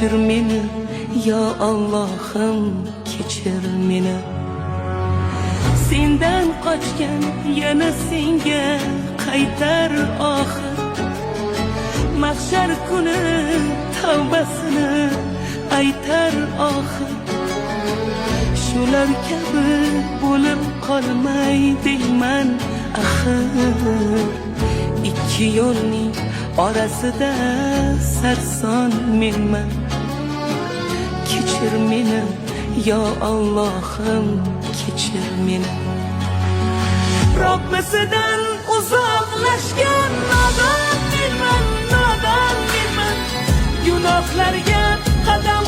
Kechir meni, yo Allohim, kechir meni. Sendan qochgan yana senga qaytar oxir. Mahshar kuni tavbasini aytar oxir. Shular kabi bo'lib qolmay deyman axir. Ikki yo'lning orasida sarson menman. Kechir meni, yo Allohim, kechir meni. Robbisidan uzoqlashgan nodon menman, nodon menman. Gunohlarga qadam